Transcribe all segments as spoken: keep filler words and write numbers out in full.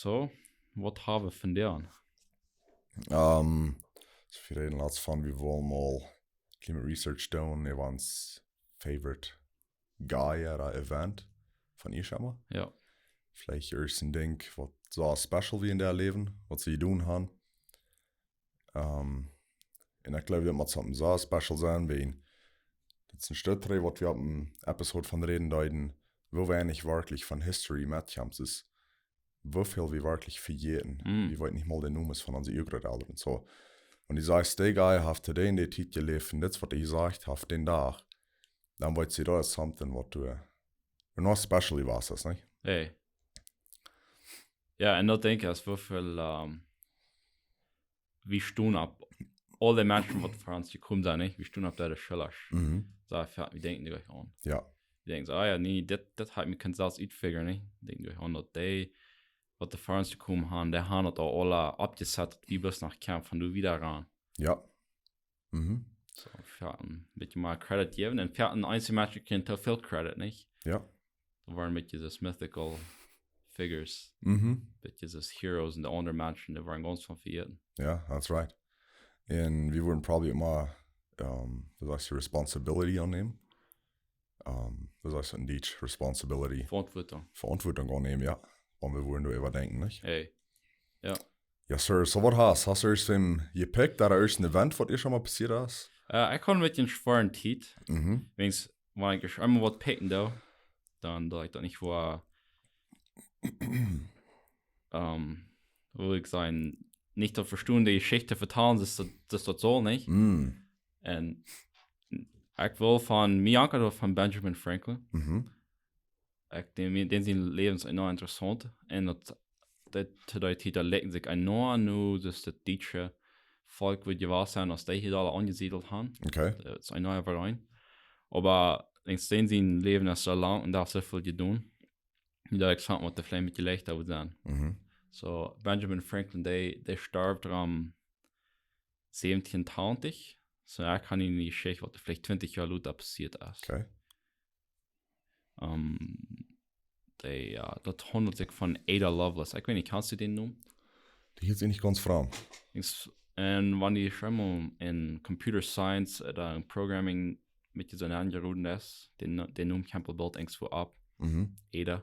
So, waut ha wie von dän? Um, so wie räden latst von, wie wellen mol kjliene Research doonen, äwa ons favorite guy ooda event von ieescht emol. Jo. Veleicht irjent een Dinkj, waut soo special wia en äa Läwen, waut see jedonen haben. Um, un ekj jleew, daut mott something soo special sennen, wiels daut es een Stoot trigj, waut wie opp eene Episode von räden deeden, woo weinich werkjlich von History met kjemt, es woo väl wie werkjlich vejäten. Mm. Wie weeten nich mol de Nomes von onse Uagrootelren. So, wan du sajst, dee guy haft to dee un dee Tiet jeläft un dit es waut hee jesajcht haft dän Dach, dan weetst du, daut es something waut du, waut noch special wia, es, nich? Hey. Jo, un daut denkj ekj, es woo väl, um, wie stonen opp, aul de Menschen waut ver ons jekomen sent, nich? Wie stonen opp äare Schullren. Mhm. So, jo, wie denkjen doa nich aun. Jo. Wie denkjen soo, ah jo, nä, dit, dit haud ekj mie kunt selfst utfiguren, nich? Denkjen doa nich aun daut dee, waut ver ons jekomen sent, dee haben daut aul aula oppjesat, daut wie bloos noch kjennen von doa wieda raun. Jo. Mhm. So, jo, een bät mea Credit jäwen. Un fa een eenje Menschen kjennen too väl Credit, nich? Jo. Daut wieren een bät soo mythical figures. Mhm. Bät soo heroes un de aundre Menschen, dee wieren gaunz von vejäten. Jo, that's right. Un wie wudden probably uk mea, um, waut sajchst du, responsibility aunnämen. Um, waut sajchst du en Dietsch? Responsibility. Veauntwuatunk. Veauntwuatunk aunnämen, jo. Wan wie wudden doa äwadenkjen, nich? Hey. Jo. Jo, sir. So, waut hast, hast du irjent een jepickt, daut irjent een Event, waut ieescht emol passieet es? Äh, ekj haud een bät eene schwoare Tiet. Mhm. Wiels, wan ekj ieescht emol waut picken doo, dan doo ekj daut nich fa, ähm, woo ekj saj, nich to vestonen, de Jeschicht vetalen, daut, daut, daut saul nich. Mm. Un ekj well von, mie ankad von Benjamin Franklin. Mhm. Ekj, dän, dän sien Läwen es enorm interessaunt. Un daut, daut, daut, daut, daut likjt sikj enorm no, daut daut dietsche Volkj wudd jewast sennen, aus dee hia aula aunjesiedelt haben. Okay. Daut es enorm Verein. Oba ekj denkj, dän sien Läwen es soo lang un doa soo väl jedonen. Daut ekj funk, waut de Fleem met jelajcht haud sennen. Mhm. So, Benjamin Franklin, dee, dee storf rom säwentieen tachentich. So, ekj kaun nich en de Jeschicht, waut veleicht twintich Joa lota passieet es. Okay. Ähm, dee, jo, daut haundelt sikj von Ada Lovelace. Ekj weet nich, kjanst du dän Nomen? Dee hieet sikj nich gaunz fromm. Ekj s-, un wan du ieescht emol en Computer Science ooda en Programming met dee soo aunjeroden best, dän No-, dän Nomen kjemt boolt irjentwua opp. Mhm. Ada.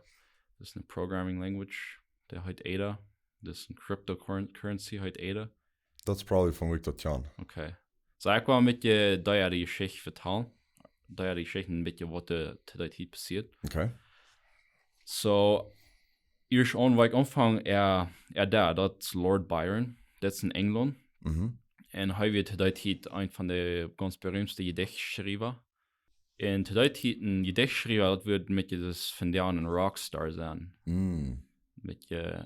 Daut es eene Programming Language. Dee heet Ada. Daut es eene Cryptocurrency, heet Ada. Daut es probably von wua ekj daut kjan. Okay. So, ekj well een bät, äh, dee äare Jeschicht vetalen. Dee äare Jeschicht, een bät waut de, to dee Tiet passieet. Okay. So, ieescht aun, wua ekj aunfung, jo, jo, doa, daut es Lord Byron. Daut es en Enjlaunt. Mhm. Un hee wia to dee Tiet eent von de gaunz berühmtste Jedichtschriewa. Un to dee Tiet een Jedichtschriewa, daut wudd met je daut von dee een Rockstar sennen. Mm. Met je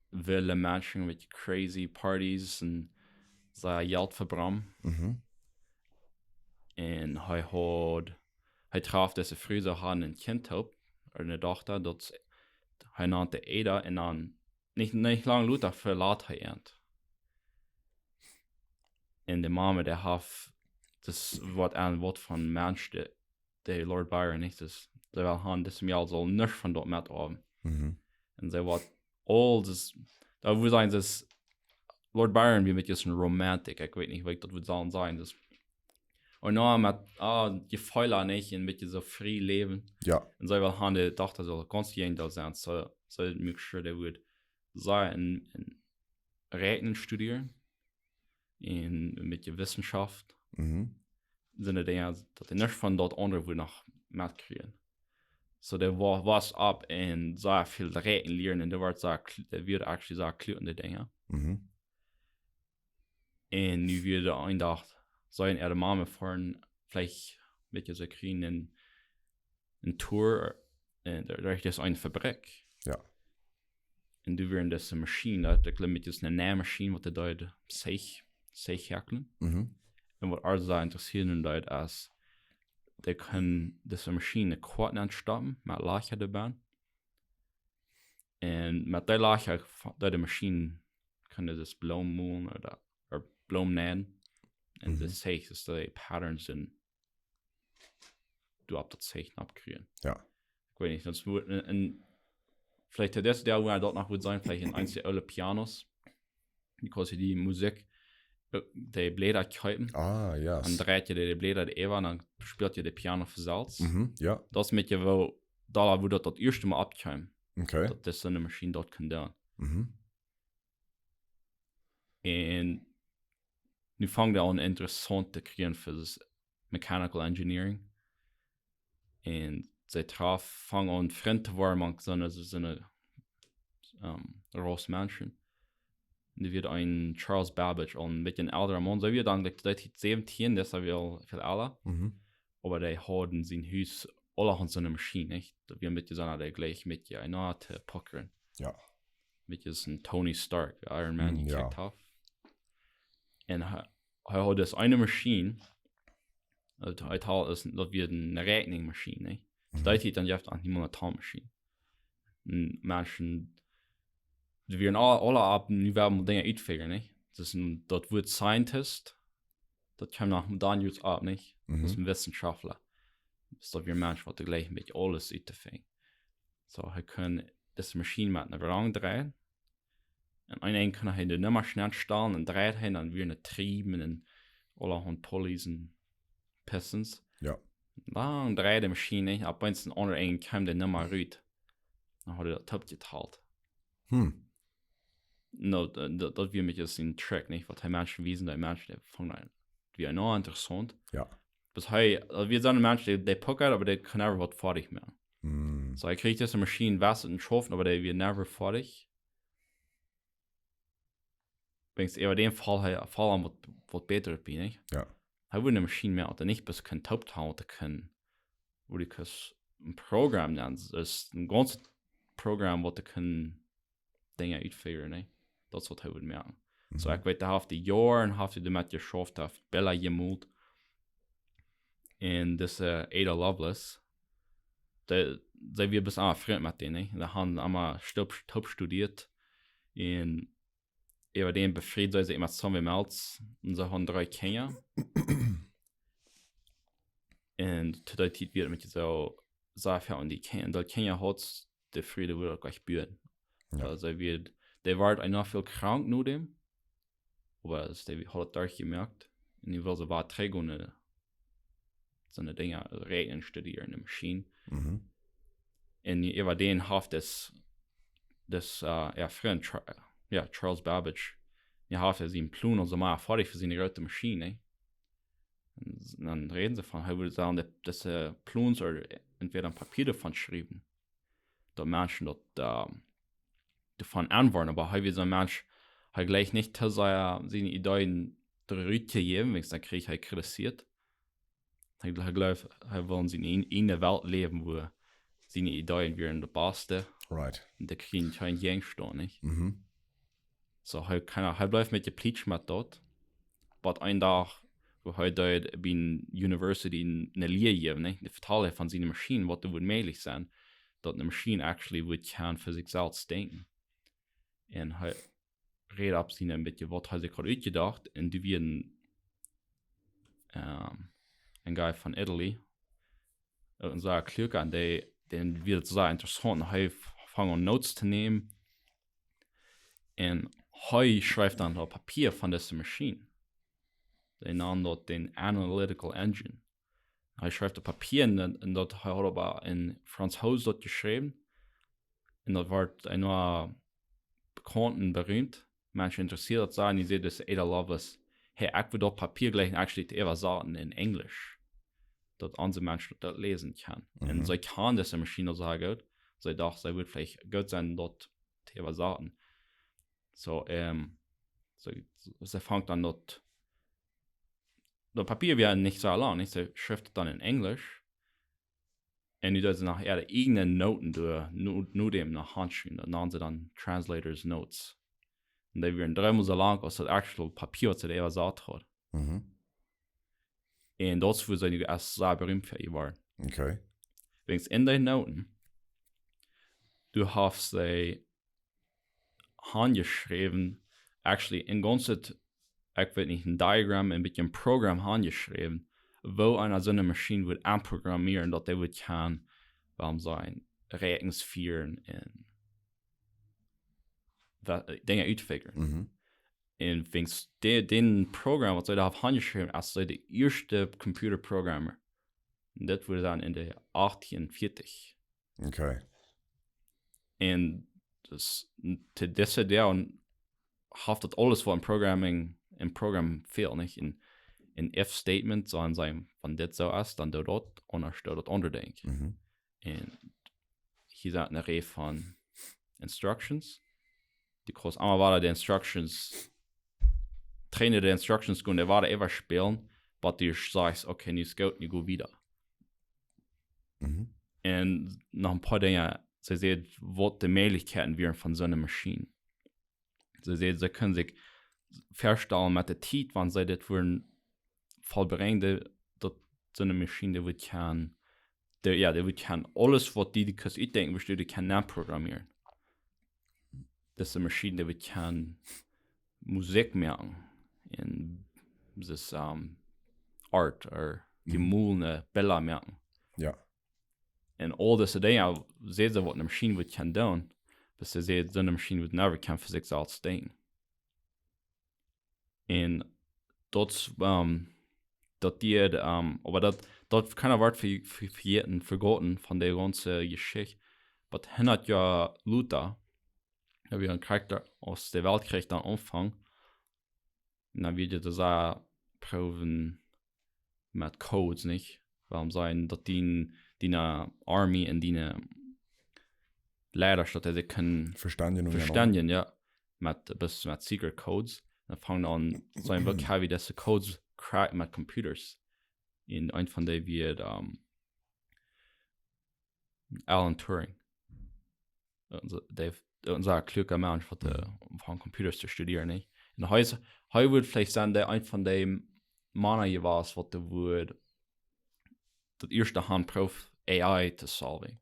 wille Menschen, met je crazy Parties un soo Jelt vebrennen. Mhm. Un hee haud, hee trof dise Fru, see hauden een Kjint toop, eene Dochta, daut s-, hee nand see Ada, un dan nich, nich lang lota veloot hee an. Un de Mame, dee haft, daut woat een Wuat von Mensch, dee, dee Lord Byron nich, daut, see well han, daut hee aul saul nuscht von daut met haben. Mhm. Un see woat aul daut, doa wudd ekj sajen, daut Lord Byron wia met je een Romantik, ekj weet nich, woo ekj daut wudd sellen sajen, daut, un nu met, ah, Jefeelen nich, een bät soo frie läwen. Jo. Un see well han, de Dochta saul gaunz Jäajendeel sennen, so, so make sure dee wudd see en, en Räakjnen studieren un met je Wissenschaft. Mhm. Sent de Dinja, daut dee nuscht von daut aundre wudd noch metkjrieen. So, dee wa-, wos opp un soo väl Räakjnen lieren un dee wort soo kl-, dee wia actually soo kluak en de Dinja. Mhm. Un nu wia doa een Dach, see un äare Mame foaren veleicht met je, see kjrieen een, een Tour, un doa, doa es eene Fabrikj. Jo. Un doa wia dise Maschien, daut, daut jleew ekj es eene Neimaschien, waut dee deed, Seich, Seich häakjlen. Mhm. Un waut aul soo interessieet deed, es, dee kunn dise Maschien en Koat nenstoppen, met Lajcha doabie. Un met dee Lajcha, deed de Maschien, kunn dee Bloomen molen ooda, ooda Bloomen neien. Un de, mhm, Seich, daut dee Patterns en, doa opp daut Seich oppkjrieen. Jo. Ekj weet nich, daut wudd een, een, Veleicht to dise Doag, wua daut noch wudd sennen, veleicht en eenje oole Pianos. Du kaust die Musikj, äh, de Bläda kjeepen. Ah, yes. Dan dreit jie de Bläda äwa un dan spieelt jie de Piano fa selfst. Mhm, ja. Daut es met je woo, doa wua daut daut ieeschte Mol oppkjeem, Okay. daut dise Maschien daut kunn doonen. Mhm. Un nu fungen dee aun interessaunt to kjrieen fa daut mechanical engineering. Un see traf, fungen aun Frind to woaren mank soone, soone, ähm, Ross Mansion. Un dee wia een Charles Babbage, een bät een elra Maun. See wia dan, like, daut hieet säwentieen, daut es aul väl elra. Mhm. Oba dee haud en sien Hus aulahaunt soone Maschien, nich? Daut wia een bät soone, dee jlikj met je een to puckren. Ja. Met je soon Tony Stark, Iron Man, Mm, die ja. jekjikjt haft. Un hee, hee haud dus eene Maschien, daut hee haud, es, daut wia eene Räakjenmaschien, nich? Mhm. Daut hieet dan, jeft aun die Monotonmaschien. Un Menschen, dee wieren aul, aule opp, nu woaren Dinja utfigren, nich? Daut es een, daut Wuat scientist, daut kjeem noch dan just opp, nich? Daut es Mhm. een Wissenschaftler. Daut wia een Mensch, waut jlikj met aules uttofinjen. Soo, hee kunn dise Maschien met eene Wrang dreien. Un een Enj kunn hee de Numma schnell stalen un dreid hee dan wia een Trieb un aulahaunt Pulleys un Pistons. Ja. Dan dreid de Maschien, nich? Opp eemol een aundret Enj kjeem de Numma rut. Dan haud hee daut toopjetalt. Hm. No, daut, daut wia met je een Trick, nich? Waut hee Menschen wiesen, dee Menschen, dee fungen daut wia noch interessaunt. Ja. Bat hee, daut wia soone Menschen, dee, dee puckad, oba dee kunn never waut foadich moaken. Hm. Soo, hee kjrieech dise Maschien west un schauft, oba dee wia never foadich. Denkjst, äwa dän Faul, hee, Faul aun waut, waut bäta bie, nich? Ja. Hee wull eene Maschien moaken, waut nich bloos kunn tooptalen, waut kunn, waut du kaust een Programm nanen, daut es een gaunzet Programm, waut kunn Dinja utfieren, nich? Daut es waut hee wull moaken. Soo, Mhm. ekj weet, hee haft Joaren, haft hee doamet jeschauft, haft Bilda jemolt. Un dise, äh, Ada Lovelace, dee, see wia bat aun Frint met dän, nich? Dee hauden emma stup-, toop studieet. Un äwa dän befried see sikj met someone else. Un see hauden dree Kjinja. Un to dee Tiet wia et met je soo, soo väl aun die Kjinja. Un dee Kjinja haud de Fried wudd uk jlikj buen. Ja. Aulsoo, see wia, dee wort enorm väl krank no däm. Oba see haud daut derchjemoakt. Un nu wull see wada trigj gonen, äh, soone Dinja, räakjnen, studieren, de Maschien. Mhm. Un nu äwa dän haft daut, daut, äh, äa Frint, Char-, jo, Charles Babbage, dee haud sienen Plon aul soo mau foadich fa siene groote Maschien, nä? Un s-, dan räden see von, hee wudd sajen, daut, daut, äh, Plons ooda entwäda een Papia doavon schriewen. Daut Menschen daut, äh, doavon aunwoaren, oba hee wia soon Mensch, hee jlikjt nich too sea siene Ideeen trigj to jäwen, wiels dan kjrieech hee kritisiert. Hee, hee jleeft, hee wull en siene eej-, eejne Welt läwen, wua siene Ideeen wieren de baste. Right. Un dee kjrieech kjeen Jäajenstoot, nich? Mhm. Soo, hee kaun, hee blift met je plietsch met daut. Oba een Dach, wua hee doa bie een University eene Lia jeef, nä? Dee vetald hee von siene Maschien, waut doa wudd mäajlich sennen, daut eene Maschien actually wudd kjennen fa sikj selfst denkjen. Un hee räd opp siene een bät waut hee sikj haud utjedocht. Un dee wia een, ähm, een guy von Italy. Een sea kluaka, un dee, dän wia et sea interessaunt. Un hee f-, funk aun Notes to nämen. Un hee schreef dan opp Papia von dise Maschien. Dee naund daut dän Analytical Engine. Hee schreef opp Papia un, un daut hee haud oba en Franzos daut jeschräwen. Un daut wort enorm bekaunt un beriemt. Menschen interessieet daut sea, un dee säd, daut es Ada Lovelace. Hey, ekj well daut Papia jlikj actually to äwasaten en Enjlisch. Daut aundre Menschen daut läsen kjennen. Un Mhm. see kaun dise Maschien aul sea goot. See docht, see wudd veleicht goot sennen, daut to äwasaten. Soo, ähm, soo, see funk dan daut, daut Papia wia nich soo lang, nich? See schreef et dan en Enjlisch. Un nu deed see noch äare eejne Noten doa, no, no däm noch hanschriewen. Daut naund see dan Translator's Notes. Un dee wieren dreemol soo lang aus daut actual Papia, waut see doa äwasat haud. Mhm. Un daut es, wua see nu ieescht sea beriemt fa jeworden. Okay. Wiels en dee Noten, doa haft see hanjeschräwen, actually, een gaunzet, ekj weet nich, een Diagram, een bät een Programm hanjeschräwen, woo eena soone Maschien wudd aunprogrammieren, daut dee wudd kjennen, wuarom sajen, Räakjens fieren un wa- Dinja utfigure. Mhm. Un wiels de, dän Program, waut see doa haft aunjeschräwen, aus see de ieeschte Computerprogrammer. Un daut wia dan en de achtieen vieetich. Okay. Un daut, to dise Dach haft daut aules waut en Programming, en Program fält, nich? En, en if-statement saul sennen, wan dit soo es, dan doo daut, aundasch doo daut aundre Dinkj. Mhm. Un hia sent ne Rieej von instructions. Du kaust emma wada de instructions, trainen de instructions, kjennen dee wada äwaspälen, waut du sajchst, okay, nu es goot, nu go wieda. Mhm. Un noch een poa Dinja, see sajcht, waut de Mäajlichkjeiten wieren von soone Maschien. See sajcht, see kjennen sikj väastalen met de Tiet, wan see dit wudden vollbrinjen, daut soone Maschien, dee wudd kjennen, dee, jo, dee wudd kjennen aules, waut du, du kaust utdenkjen, wudd dee kjennen programmieren. Daut es ne Maschien, dee wudd kjennen Musikj moaken. Un daut es, ähm, Art, ooda Mhm. jemoolne Bilda moaken. Jo. Un aul dise Dinja, sajcht see, waut ne Maschien wudd kjennen doonen, bat see sajcht, soone Maschien wudd never kjennen fa sikj selfst denkjen. Un daut, ähm, daut dee, ähm, oba daut, daut kaun uk woat ve-, ve-, vejäten, vegoten von de gaunze Jeschicht. Bat hundat Joa lota, hab wie een Charakta aus de Weltkjrich dan aunfunk, dan wia daut soo proowen met Codes, nich? Wuarom sajen daut dee, dee Army un dee Leida, daut see kjennen Vestendjen, jo. Vestendjen, jo. Met, bat met Secret Codes. Dan fungen aun, sajen, woo kjenn wie dise Codes cracken met Computers? Un eent von dee wia, ähm, Alan Turing. Onse, dee, onse kluake Mensch, waut, äh, Mhm. von Computers to studieren, nich? Un hee es, hee wudd veleicht sennen, dee eent von dee Mana jewast, waut dee wudd daut ieeschte han prooft A I to solven.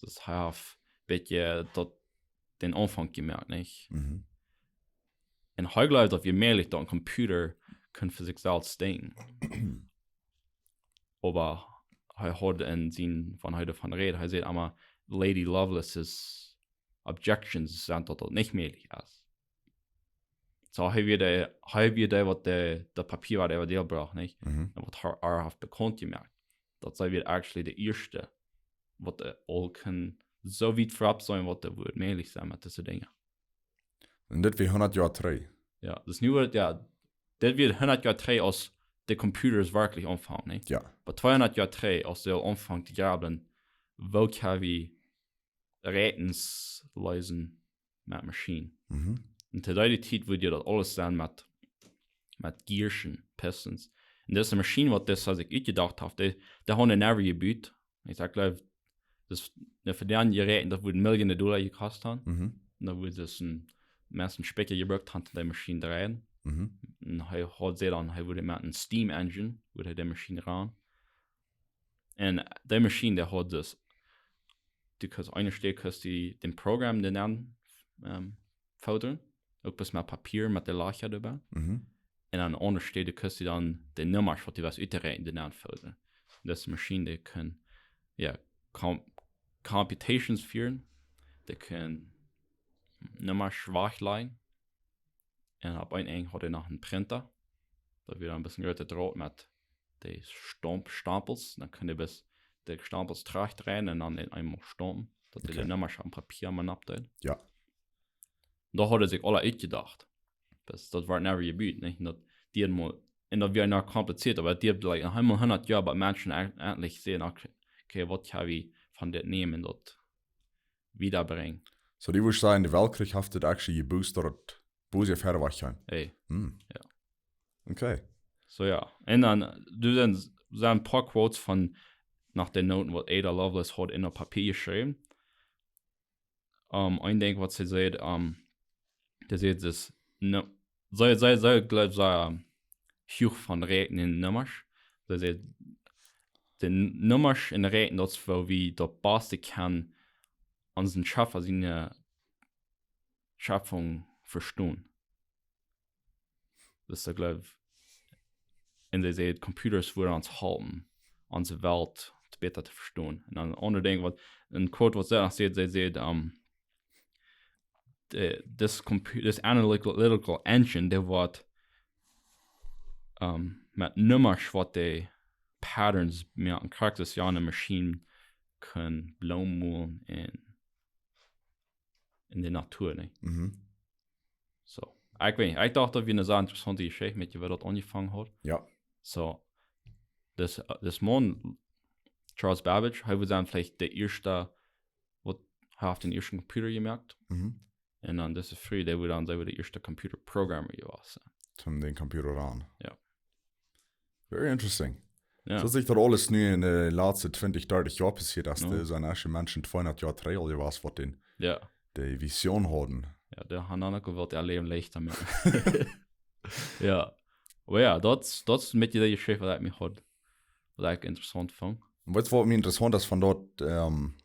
Daut hee haft bät daut dän Aunfank jemoakt, nich? Mhm. Un hee jleewd, daut wia mäajlich, daut een Computer kunn fa sikj selfst denkjen. Oba hee haud en sien, wan hee doavon räd, hee säd emma, Lady Lovelace's objections sent, daut daut nich mäajlich es. Soo, hee wia dee, hee wia dee, waut de, daut Papia, waut äwa dee brocht, nich? Mhm. Un waut hee, hee haft bekaunt jemoakt. Daut see wia actually de ieeschte, waut dee aul kunn soo wiet verut seenen, waut doa wudd mäajlich sennen met dise Dinja. Un dit wia hundat Joa trigj. Jo, daut es nu woat, jo, dit wia hundat Joa trigj, aus de Computers werkjlich aunfungen, nich? Jo. Oba tweehundat Joa trigj, aus see aul aunfungen to jablen, woo kjenn wie Rätsels leesen met Maschien. Mhm. Un to dee Tiet wudd je daut aules sennen met, met Gears un Pistons. Un dise Maschien, waut dee sikj utjedocht haft, dee, dee hauden dee never jebut. Ekj saj, jleew, daut es ne Vedeenen jeräten, daut wudd Millionen Dolla jekost haben. Mhm. Un dan wudd daut een, meist een Spikja jebrukt haben, dee Maschien dreien. Mhm. Un hee haud see dan, hee wudd met een Steam Engine, wudd hee dee Maschien rannen. Un dee Maschien, dee haud daut, du kaust eene Städ, kaust du dän Program doa nenn, ähm, foddren. Uk bloos met Papia, met de Lajcha doabie. Mhm. Un aun de aundre Städ kaust du dan de Nummasch, waut du west uttoräakjnen, doa nenn foddren. Dise Maschien, dee kunn, jo, com-, computations fieren. Dee kunn Nummasch wajchlajen. Un opp een Enj haud hee noch een Printa. Daut wia dan een bät jrata Droot met de Stamp-, Stampels. Dan kunn hee bloos de Stampels trajchtdreien un dan en eemol stampen. Daut hee de Okay. Nummasch opp Papia mau oppdeelt. Jo. Daut haud hee sikj aul utjedocht. Daut, daut wort never jebut, nich? Un daut, dee mol, un daut wia noch kompliziert, oba dee, like, noch eemol hundat Joa, bat Menschen ej-, ejentlich seenen, okay, okay, waut kjenn wie von dit nämen, daut wiedabrinjen. Soo, dee wudd sajen, de Weltkjrich haft dit actually jeboost, daut et Busse verwoat kjeem. Ey. Hm. Jo. Okay. Soo, jo. Un dan, doa sent, sent een poa Quotes von, no de Noten, waut Ada Lovelace haud en daut Papia jeschräwen. Ähm, een Dinkj, waut see säd, ähm, dee säd, daut es, no, see, see, see jleewd, see, ähm, huach von Räakjnen Nummasch. See säd, de Nummasch un Räakjnen, daut es, woo wie daut baste kjennen onsen Schaffa siene Schafunk vestonen. Daut es, jleew, un see säd, Computers wudden ons halpen, onse Welt bäta to vestonen. Un dan een aundret Dinkj, waut, een Quote, waut see noch säd, see säd, ähm, äh, this compu-, this analytical engine, dee woat, ähm, met Numma waut dee Patterns moaken, krakjt soo aus ne Maschien kaun Bloomen molen en, en de Natua, nä? Mhm. So. Ekj weet nich, ekj docht, daut wia ne sea interessaunte Jeschicht, met woo daut aunjefongen haud. Jo. So, dis, dis Maun, Charles Babbage, hee wudd sennen veleicht de ieeschta, waut, hee haft dän ieeschten Computer jemoakt. Mhm. Un dan dise Fru, dee wudd dan, see wudd de ieeschte Computer Programmer jewast sennen. Toom dän Computer aun. Jo. Very interesting. Jo. Soo aus sikj daut aules nu en de latste twintich, dartich Joa passieet, daut Jo. doa sent ieeschte Menschen tweehundat Joa trigj aul jewast, waut dän, Jo. de Vision hauden. Jo, dee haben dan uk jewollt äa Läwen leichta moaken. Jo. Oba jo, daut, daut es met dee Jeschicht, waut ekj mie haud, waut ekj interessaunt funk. Un weetst, waut mie interessaunt es von daut, ähm,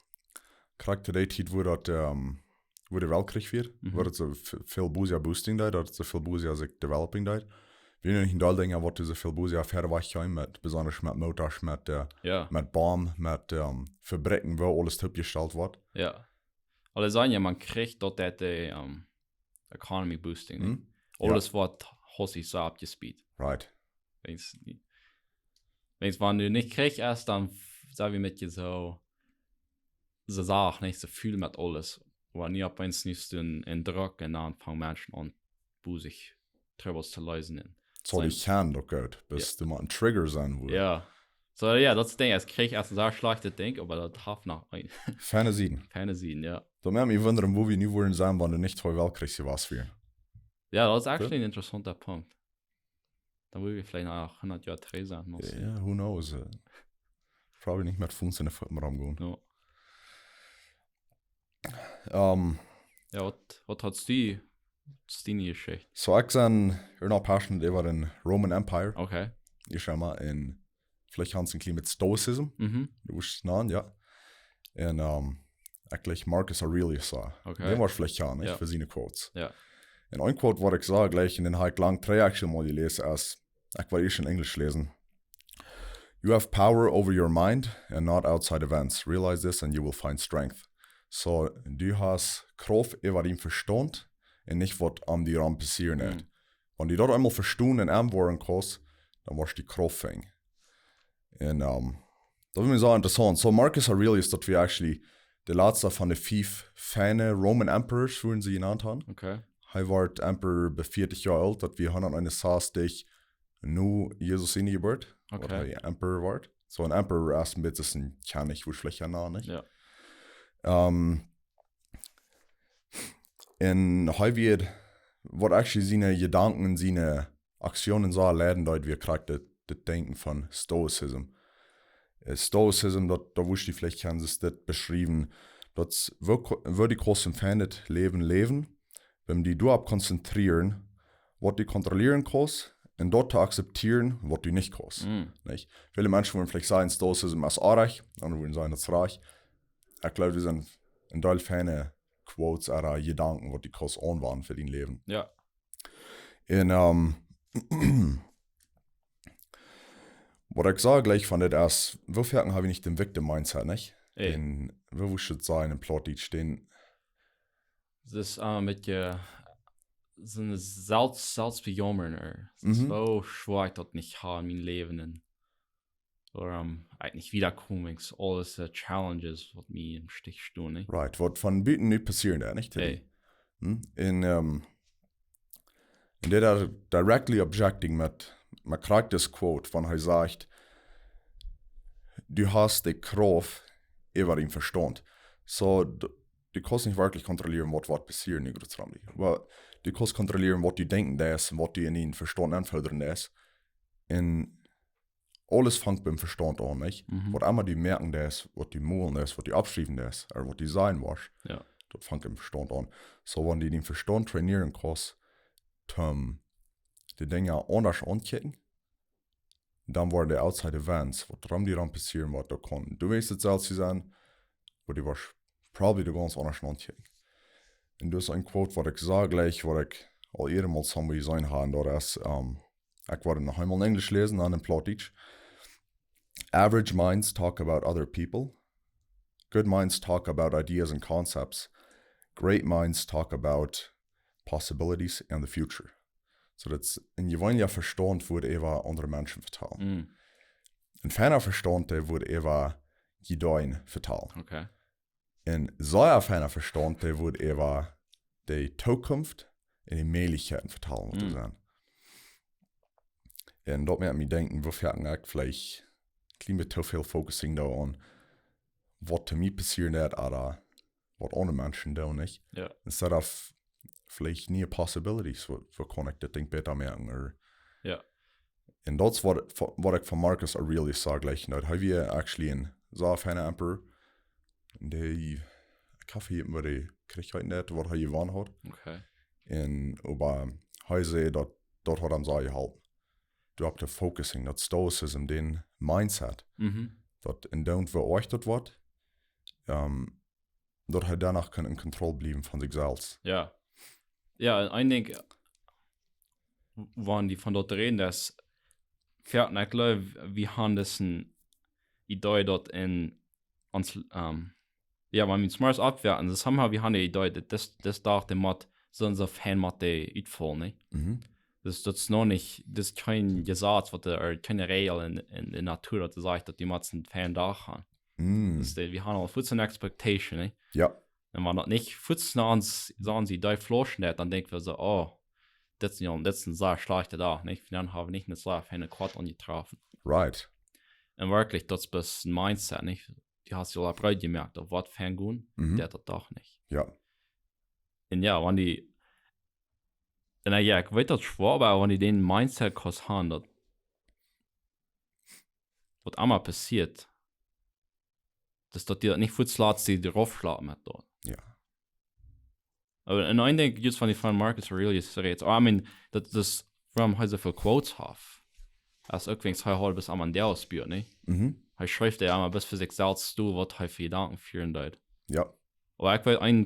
krakjt to dee Tiet, wua daut, ähm, wua de Weltkjrich wia, Mhm. wua daut soo v-, väl busier boosting deed, daut soo väl busier sikj developing deed. Wia nich een Deel Dinja, waut soo väl busier wieda wajch kjeemen, met, besonda met Motasch, met, äh, Jo. met Bomben, met, ähm, Fabriken, wua aules toopjestalt woat. Jo. Aule sajen jo, maun kjricht daut, daut de, ähm, economy boosting, nä? Mhm. Jo. Aules woat hostich soo oppjespeed. Right. Weens, weens wan du nich kjrichst, dan f-, sent wie met je soo, soo sach, nich soo väl met aules. Oba nu opp eemol nu es doa een, een Druck un dan fangen Menschen aun, wua sikj Trubbels to leesen. Un Soo, dee sent kjennen uk goot, best Jo. du mau een Trigger sennen wurscht. Jo. So, jo, daut es daut Dinkj, aus kjrich, aus een sea schlajchtet Dinkj, oba daut haft noch een Feine Sieden. Feine Sieden, jo. Daut moakt mie wundren, wua wie nu wudden sennen, wan doa nich twee Weltkjrichs jewast wieren. Jo, daut es Oké. actually een interessaunta Punkt. Dan wudden wie veleicht noch hundat Joa trigj sennen, mott Jo, sennen. jo, who knows? Äh, probably nich met Phones enne Foot romgonen. Jo. Ähm, Jo, waut, waut hast du, waut es diene Jeschicht? So, ekj sie enorm passionate äwa de Roman Empire. Okay. Ekj sie mau en, veleicht gaunz een kjlien bät Stoicism. Mhm. Du wurscht nanen, jo. Un, ähm, ekj jlikj Marcus Aurelius sea. Okay. Dän wurscht veleicht kjanen, nich? Jo. Fa siene Quotes. Jo. Un een Quote, waut ekj sach, jlikj, un dän hab ekj lang trigj actually mol jeläsen, es, ekj wull ieescht en Enjlisch läsen. "You have power over your mind and not outside events. Realize this and you will find strength." So, du hast Krauft äwa dän Vestaunt un nich waut om die rom passieren Mhm. woat. Wan du daut eemol vestonen un aunwoaren kaust, dan woascht du Krauft finjen. Un, ähm, daut es mie sea interessaunt. So, Marcus Aurelius, daut wia actually de latsta von de fief feine Roman Emperors, woo see am jenant haben. Okay. Hee wort Emperor bie vieetich Joa oolt, daut wia hundat eenunsastich no Jesus siene Jeburt, waut Okay. hee Emperor wort. So, een Emperor es een bät een Kjennich, woo veleicht je nanen, nich? Jo. Ähm, un hee wia, waut actually siene Jedanken, siene Aktionen soo leiden deed, wia krakjt daut, daut Denkjen von Stoicism. Äh, Stoicism, daut, daut wurscht du veleicht kjanen, es dit beschräwen, daut es, woo ko-, woo du kaust een feinet Läwen läwen, wan du die doaropp konzentrieren, waut du kontrollieren kaust, un daut to akzeptieren, waut du nich kaust. Mhm. Nich? Väle Menschen wudden veleicht sajen, Stoicism es oajch, aundre wudden sajen, daut es rajcht. Ekj jleew, doa sent een Deel feine Quotes ooda Jedanken, waut du kaust aunwenjen fa dien Läwen. Jo. Un, ähm, waut ekj sach jlikj von dit es, woo foaken hab wie nich dän victim mindset, nich? Ey. Dän, woo wurscht du daut sajen en Plautdietsch, dän Daut es, äh, een bät, äh, soon selfst, selfst bejaumren, ey. Daut es Mhm. woo schwoa ekj daut nich hab en mien Läwen un wuarom ekj nich wieda kom, aules, äh, Challenges, waut mie em Stich stonen, nä? Right, waut von buten nu passieren, jo, nich? Ey. Hm? Un, ähm, un dee doa directly objecting met, met krakjt dis Quote, wan hee sajcht, du hast de Krauft äwa dän Vestaunt. So, d-, du kaust nich werkjlich kontrollieren, waut, waut passieren nu krakjt rom die. Oba du kaust kontrollieren, waut du denkjen deist un waut du en dien Vestaunt aunfodren deist. Un aules fangt biem Vestaunt aun, nich? Mhm. Waut emma du moaken deist, waut du molen deist, waut du oppschriewen deist, ooda waut du sajen woascht, Jo. daut fangt em Vestaunt aun. So, wan du dän Vestaunt trainieren kaust, toom de Dinja aundasch aunkjikjen, dan woaren de outside events, waut rom die rom passieren woat, daut kaun, du weetst daut selfst to sennen, oba du woascht probably de gaunz aundasch aunkjikjen. Un daut es een Quote, waut ekj sach jlikj, waut ekj aul ea mol somewhere jeseenen hab, un daut es, ähm, ekj woa daut noch eemol en Enjlisch läsen, dan en Plautdietsch. "Average minds talk about other people. Good minds talk about ideas and concepts. Great minds talk about possibilities and the future. So daut een jeweenlicha Vestaunt wudd äwa aundre Menschen vetalen. Mm. Een feina Vestaunt, dee wudd äwa Ideeen vetalen. Okay. Een sea feina Vestaunt, dee wudd äwa de Tookunft un de Mäajlichkjeiten vetalen, waut doa Mm. sent. Un daut moakt mie denkjen, woo foaken ekj veleicht kjlien bät too väl focusing doo aun waut to mie passieren deit, ooda waut aundre Menschen doonen, nich? Jo. Instead of veleicht niee possibilities, woo, woo kaun ekj dit Dinkj bäta moaken, or Jo. Un daut es waut, waut ekj von Marcus Aurelius sach jlikj. Daut hee wia actually een sea feina Emperor. Dee, ekj hab hia mau de Kjrich nich, waut hee jewonnen haud. Okay. Un, oba hee säd daut, daut haud am sea jeholpen. Doa opp to focusing, daut Stoicism, dän Mindset. Mhm. Daut en daut veoacht daut waut, ähm, daut hee doano kunn en Kontroll bliewen von sikj selfst. Jo. Jo, un ekj denkj, wan du von daut rätst, daut, jo, un ekj jleew, wie haben dise Idee daut en ons, ähm, jo, wan wie ons morjes oppwaken, daut somehow wie haben de Idee daut dis, dis Dach de mott, soo un soo fein mott de utfaulen, nä? Mhm. Daut, daut es noch nich, daut es kjeen Jesaz waut de, ooda kjeene Räajel en, en de Natua daut sajcht daut du motst een feina Dach haben. Mm. Daut es de, wie haben aul fuaz ne expectation, nä? Jo. Un wan daut nich fuaz no ons, no ons Idee flauschen deit, dan denkj wie soo, oh, dit es een, dit es een sea schlajchta Dach, nä? Dan haben wie nich met sea feine Quote aunjetroffen. Right. Un werkjlich, daut es bloos een Mindset, nä? Du hast die aul opp reed jemoakt, opp waut fa een Grund, Mhm. daut daut doch nich. Jo. Un jo, wan du, un jo, jo, ekj weet daut es schwoa, oba wan du dän Mindset kaust haben, daut waut emma passieet, daut daut die daut nich fuaz lat die doaropp schlapen met daut. Jo. Oba, un ekj denkj, just wan du von Marcus Aurelius rätst, oh, I mean, daut, daut es, wuarom hee soo väl Quotes haft. Daut es uk wäajen hee haud bloos Amadeus bie, nä? Mhm. Hee schreef daut emma bloos fa sikj selfst, waut hee fa Jedanken fieren deed. Jo. Oba ekj weet een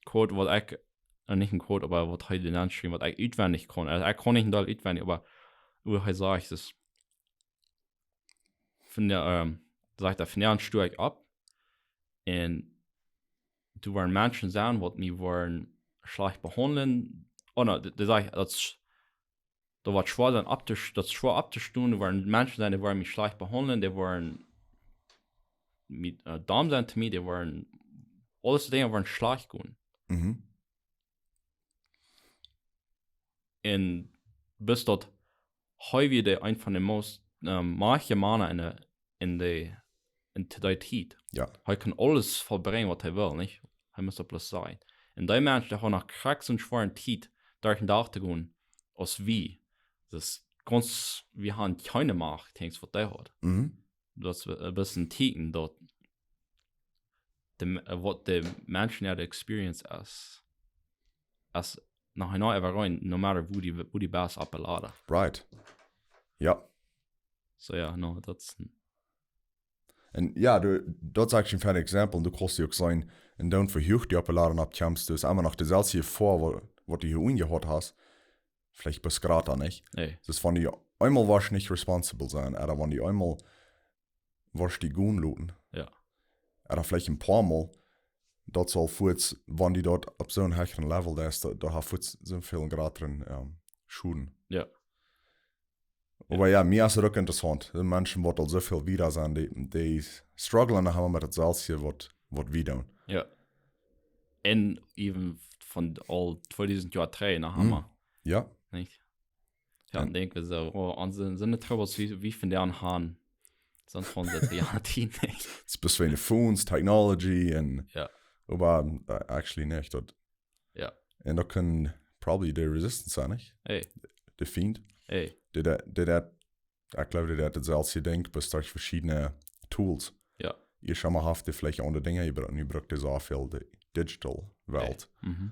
Quote, waut ekj, äh, nich een Quote, oba waut hee doa nenn schreef, waut ekj utwendich kaun. Aulsoo, ekj kaun nich een Deel utwendich, oba woo hee sajcht, es, von de, ähm, sajcht hee, vondoag sto ekj opp un doa woaren Menschen sennen, waut mie woaren schlajcht behaundlen. Oh, nä, dee, dee sajcht, daut es, daut woat schwoa sennen opptost-, daut es schwoa opptostonen, doa woaren Menschen sennen, dee woaren mie schlajcht behaundlen, dee woaren mie, äh, domm sennen to mie, dee woaren, aule Dinja woaren schlajcht gonen. Mhm. Un bloos daut hee wia de, een von de most, ähm, majchte Mana en de, en de, en to dee Tiet. Jo. Hee kunn aules vollbrinjen waut hee wull, nich? Hee must opp bloos sennen. Un dee Mensch, dee haud noch krakjt soone schwoare Tiet, derch dän Dach to gonen, aus wie. Daut es gaunz, wie haben kjeene Macht, denkjst waut dee haud. Mhm. Daut es, äh, bloos een Tieekjen daut de, äh, waut de Menschen äa experience es, es noch eenem äwarein, no matter woo du, woo du best oppe Lada. Right. Jo. So, jo, no, daut es een Un jo, du, daut es actually een fein Exempel. Du kaust die uk seenen, un dan fa huach du oppe Lada oppkjemst, daut es emma noch deeselwje Jefoa, waut, waut du hia unjehieet hast. Veleicht bloos jrata, nich? Nä. Daut es, wan du eemol woascht nich responsible sennen, ooda wan du eemol woascht die gonen loten. Jo. Ooda veleicht een poa Mol, daut saul fuaz, wan du daut opp soon hecheren Level deist, daut, daut haft fuaz soon väl jrateren, ähm, Schoden. Jo. Oba jo, mie es daut uk interessaunt. De Menschen, waut aul soo väl wieda sent, dee, dee strugglen noch emma met daut selwje waut, waut wie doonen. Jo. Un even von aul tweedusent Joa trigj noch Hm. emma. Jo. Nich? Jo, Jo. Dan denkj wie soo, oh, aun soone, soone Troubles, woo, woo von dee aun haben, sent von de Reality, nich? Daut es bloos wegen de Phones, Technology un, Jo. oba, äh, actually nich. Daut, Jo. un daut kaun probably de Resistance sennen, nich? Ey, De Fient. ey. Dee, dee, dee, dee, ekj jleew, dee haft daut selwje Dinkj, bloos derch veschiedne Tools. Jo. Ieescht emol haft dee veleicht aundre Dinja jebrukt, nu brukt dee soo väl de digital Welt. Mhm.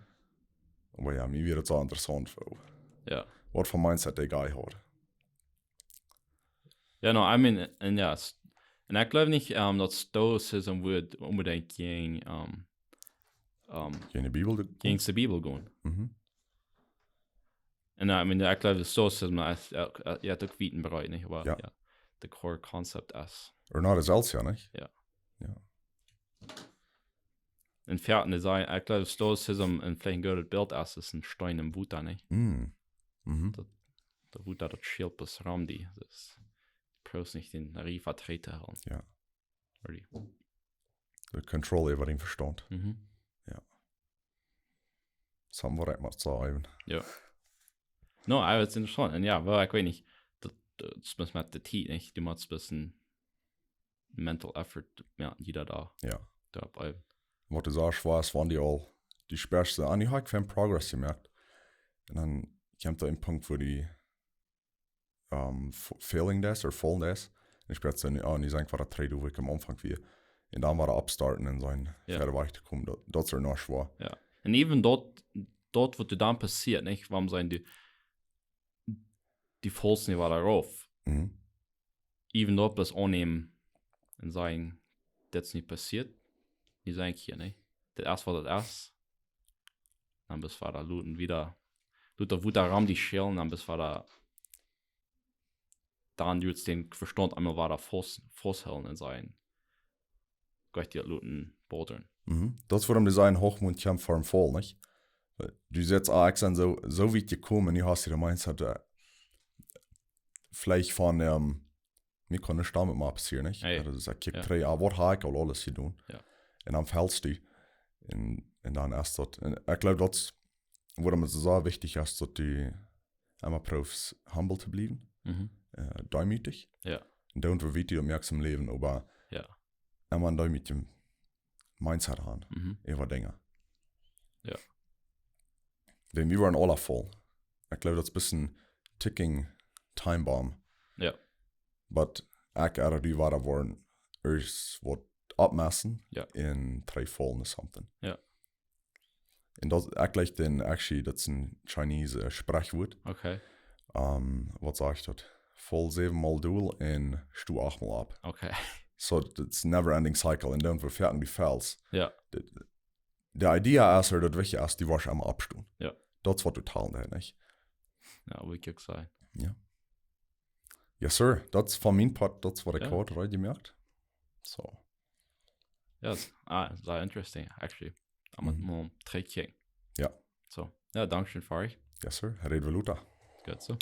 Oba jo, mie wia daut soo interessaunt, woo, Jo. waut fa Mindset dee guy haud. Jo, no, I mean, un jo, es-, un ekj jleew nich, ähm, daut Stoicism wudd onbedingt jäajen, ähm, ähm, Jäajen de Bibel, de jäajen de Bibel gonen. Mhm. Un, äh, I mean, ekj jleew, daut Stoicism es, äh, äh, jo, uk wiet un breet, nich? Oba, Jo. Jo, de core concept es. Ooda no, daut selwje, jo, nich? Jo. Jo. En Fäaten, dee sajen, ekj jleew, Stoicism, en veleicht een goodet Bilt es, es een Steen em Wota, nich? Mm. Mhm. Daut Wota, daut schilt bloos rom die. Daut es, du bruckst nich dän Riefa trigj to hoolen. Ja. Really. De Control äwa dän Vestaunt. Mhm. Samt waut ekj mott sajen. No, aber es interessaunt. Un jo, well, ekj weet nich, daut, daut es met de Tiet, nich? Du motst bloos een mental effort, jo, jieda Dach. Ja. Doaropp äwen. Waut du sajchst, wia, wan du aul, du spieescht, ah, nu hab ekj väl Progress jemoakt. Un dan kjemt doa een Punkt, wua du, ähm, f-, failing deist ooda fallen deist. Un spieescht dan, ah, nu sie ekj wada trigj, wua ekj aum Aunfank wia. Un dan wada opstarten un sennen, Ja. wieda wajch to komen. Daut, daut es uk noch schwoa. Un even daut, daut waut doa dan passieet, nich? Wuarom sent dee, dee faulen nich wada rauf? Mhm. Even daut bloos aunnämen un sajen, daut es nich passieet. Dee sent hia, nich? Daut es waut daut es. Dan best wada loten wieda, loten wada rom die schilen, dan best wada, dan deit dän Vestaunt eemol wada faust, fausthoolen un sajen, Gott, dee loten bothern. Mhm. Daut es wuarom dee sajen, Hochmut kjemt ver dän Faul, nich? Du sajchst, ah, ekj sie soo, soo wiet jekomen, nu hast du de Mindset, äh, veleicht von, ähm, mie kaun nuscht doamet mea passieren, nich? Ja, ja. Daut es, ekj kjikj Ja. trigj, ah, waut hab ekj aul aules jedonen? Ja. Un dan fält die. Un, un dan es daut, un ekj jleew, daut es, wuarom et soo wichtich es, daut du emma proowst humble to bliewen, Mhm. äh, deemootich. Ja. Un dan, woo wiet du moakst em Läwen, oba Ja. emma een deemootjet Mindset haben, Mhm. äwa Dinja. Ja. Wan wie wieren aula faul. Ekj jleew, daut es een bät een ticking time bomb. Ja. But ekj, ea du wada woaren, es waut oppmessen Ja. un trigj faulen ooda something. Ja. Un daut, ekj jleich dän, actually, daut es een Chinese, äh, Sprichwort. Okay. Ähm, waut sajcht daut? Faul säwen mol dol un sto acht mol opp. Okay. So, it's never ending cycle. Un dan, woo foaken du fält. Ja. De, de Idee es, daut, woo du, aus du woascht emol oppstonen. Ja. Daut es waut du talen deist, nich? Ja, woo ekj uk saj. Yes, sir. Daut es von mien Poat, daut es waut ekj Ja. haud, right, jemoakt. So. Yes. Ah, sea interesting, actually. Daut mott Mhm. mau trigjkjikjen. Ja. So. Jo, dankscheen, Farid. Yes, sir. Räd wie lota. Goot soo.